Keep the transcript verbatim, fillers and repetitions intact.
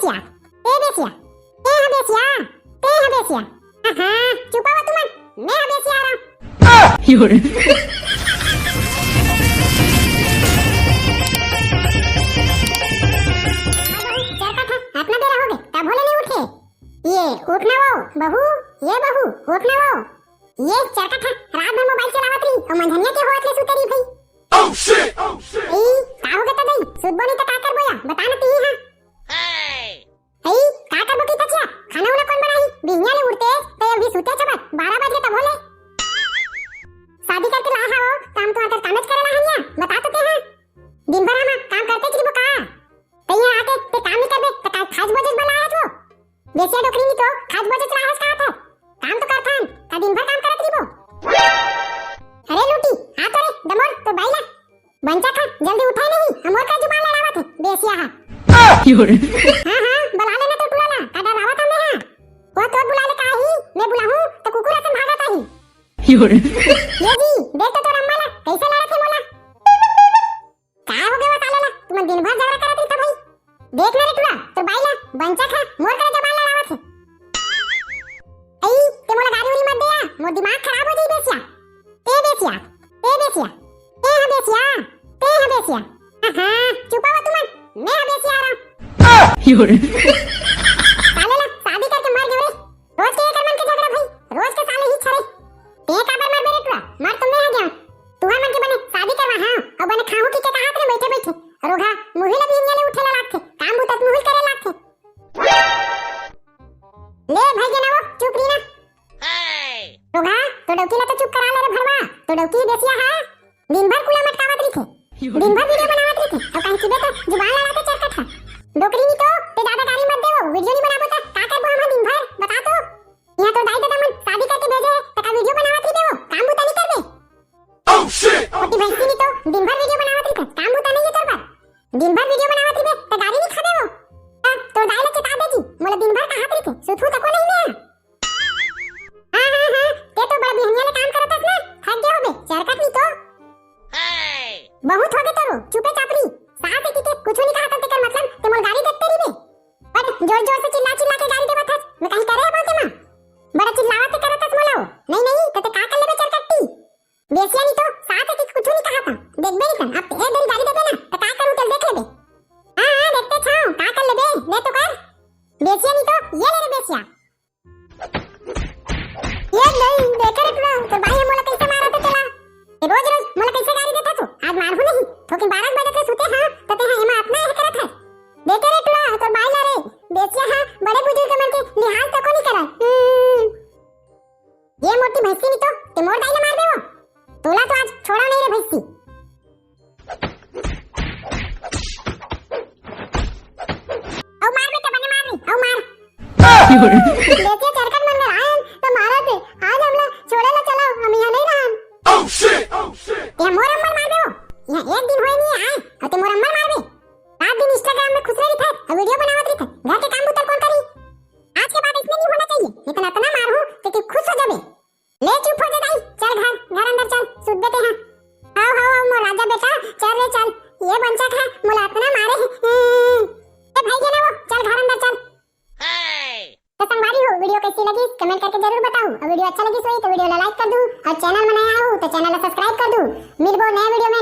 क्या? ए बेसिया, ए हा बेसिया, ए हा बेसिया। हाँ, हाँ, चुप हो तुमन, मैं हा बेसिया आ रहा हूँ। चरकट हा, अपना बेरा हो गए, तब भोले नहीं उठे। ये उठना वो बहू, ये बहू, उठना वो। ये चरकट हा, रात भर मोबाइल चलावत रही, और मंझनिया के होत ले सुते रही भाई। Oh shit! Oh shit! ई, का हो गया तो गई? सुतबो नहीं तो का करबो या? बता ना तू ही हाँ। ई, का करबो की तकिया? खाना उना कौन बनाई? बिहनिया ले उठते, तो ये भी सुते छबत, बारह बज गए तब भोले। शादी करके ला हा वो, काम तो आकर कामच करे ला हनिया, बता तो ते हाँ। दिन भर हम काम करते चलबो का? तैया आके ते काम नहीं करबे, तो का खाज बजट बला है वो? बेसिया डोकरी नहीं तो खाज बजट ला है का था? काम तो करथन, का दिन भर काम करत रहिबो? अरे लूटी, आ तो रे, दमोर, तो बाई ला। बंचा खा, जल्दी उठाई नहीं, हम और का जुबान लड़ावत है, बेसिया हा। हाँ, हाँ, बुला लेना तो टुला ला, का डरावत हमें हाँ। वो तो बुला ले का ही, मैं बुलाहूँ, तो कुकुर असन भागत आही। ये जी, देख तो तोर अम्मा ला, कैसे लड़त है मोला। का हो गया वो साले ला? तुमन दिन भर झगड़ा करत रहिथा भाई। देख ना रे टुरा, तोर बाई ला, बंचा खा, मोर करा जबान लड़ावत है। अई, ते मोला गारी उरी मत दे या, मोर दिमाग खराब हो जाई बेसिया। ते बेसिया, ते बेसिया, ते हा बेसिया, ते हा बेसिया। हाँ, हाँ, चुप हो तुमन, मैं हा बेसिया आ रहा हूँ। साले ला, शादी करके मर गए रे। रोज के एकर मन के झगड़ा भाई, रोज के साले ही छरे। ते काबर मरबे रे टुरा, मर तो मैं हा गया। तुहर मन के बने शादी करवा हाँ, और बने खाहू की के कहात रे बैठे बैठे। रोगहा, मुही ला बिहनिया ले उठे ला लागथे, काम बुता त मुही करे लागथे। ले भाई गे ना वो, चुप रही ना। रोगहा, तो डौकी ला तो चुप करा ले रे भरवा, तो डौकी बेसिया है। दिन भर कुला मटकावत रहिथे, दिन भर वीडियो बनावत रहिथे, अब कहीं चिबे तो जुबान लड़ाते चरकट है। डोकरी नहीं तो, ते ज्यादा गारी मत देवो, वीडियो नहीं बनाबो तो का करबो हम दिन भर, बता तो। यहाँ तो दाई ददा मन शादी करके भेजे है, तो का वीडियो बनावत रहिबे वो, काम बुता नहीं करबे। Oh shit! मोटी भैंसी नहीं तो, दिन भर वीडियो बनावत रहिथे, काम बुता नहीं है तोर बर। दिन भर वीडियो बनावत रहिबे, तो गारी नहीं खाबे वो। हाँ, तोर दाई ला चेता दे जी, मोला दिन भर कहात रहिथे, सुतहूँ तको नहीं मैं। हाँ, हाँ, हाँ, ते तो बड़ा बिहनिया ले काम करत हस ना, थक गए होबे, चरकट नहीं तो। बहुत हो गए तोरो, चुपे चापरी, सास है कि के कुछ नहीं कहा तेकर मतलब, ते मोला गारी देते रहिबे। बड़ जोर जोर से चिल्ला चिल्ला के गारी देवत हस, मैं कहीं करे बोलते माँ। बड़ा चिल्लावत ते करत हस मोला वो। नहीं, नहीं, ते, ते का कर लेबे चरकट्टी। बेसिया नहीं तो, सास है कि कुछ नहीं कहा था। देखबे नहीं कर, अब ए दिन गाली देबे ना, तो का करूँ चल देख लेबे। हाँ, हाँ, देखते छाओ, का कर लेबे, ले तो कर। बेसिया नहीं तो, ये ले रे बेसिया। ये नहीं, देखे रे टुरा, तो भाई मोला कैसे मारा था चला। ये रोज रोज मोला कैसे गाली देता तू, आज मारहूँ नहीं, थोकिन बारह बजे से सुते हाँ, तो ते हाँ एमा अपना यह करत है। देखे रे टुरा, तो भाई ला रे, बेसिया हाँ, बड़े बुजुर्ग मन के लिहाज तको नहीं करा। हम्म। ये मोटी भैंसी नहीं तो, ते मोर दाई ला मार दे वो। तोला तो आज छोड़ा नहीं रे भैंसी। अउ मार बेटा, बने मार रे, अउ मार। बेटे चरकट मन में आयन, तो मारा थे। आज हमला छोड़े ला चलाओ, हम यहाँ नहीं रहन। Oh shit! Oh shit! ते मोर अम्मर मार दे वो। यहाँ एक दिन होए नहीं आए, और ते मोर अम्मर मार दे। रात दिन Instagram में खुश रही थे, और वीडियो बनावत रही थे। घर के काम बुतर कौन करी? आज के बाद इसमें नहीं होना चाहिए। इतना, इतना मारू, तो तू खुश हो जाबे। ले चुप हो जा दाई, चल घर, घर अंदर चल, सुत बेटे हाँ। हाव, हाव, हाव, मोर राजा बेटा, चल रे चल। ये बंचा खा, मोला अतना मारे हे। ए भाई गे ना वो, चल घर अंदर चल। तो संगवारी हो, वीडियो कैसी लगी, कमेंट करके जरूर बताओ। और वीडियो अच्छा लगी सोई तो वीडियो ला लाइक कर दू, और चैनल में नया हो तो चैनल ला सब्सक्राइब कर दू। मिलबो नए वीडियो में।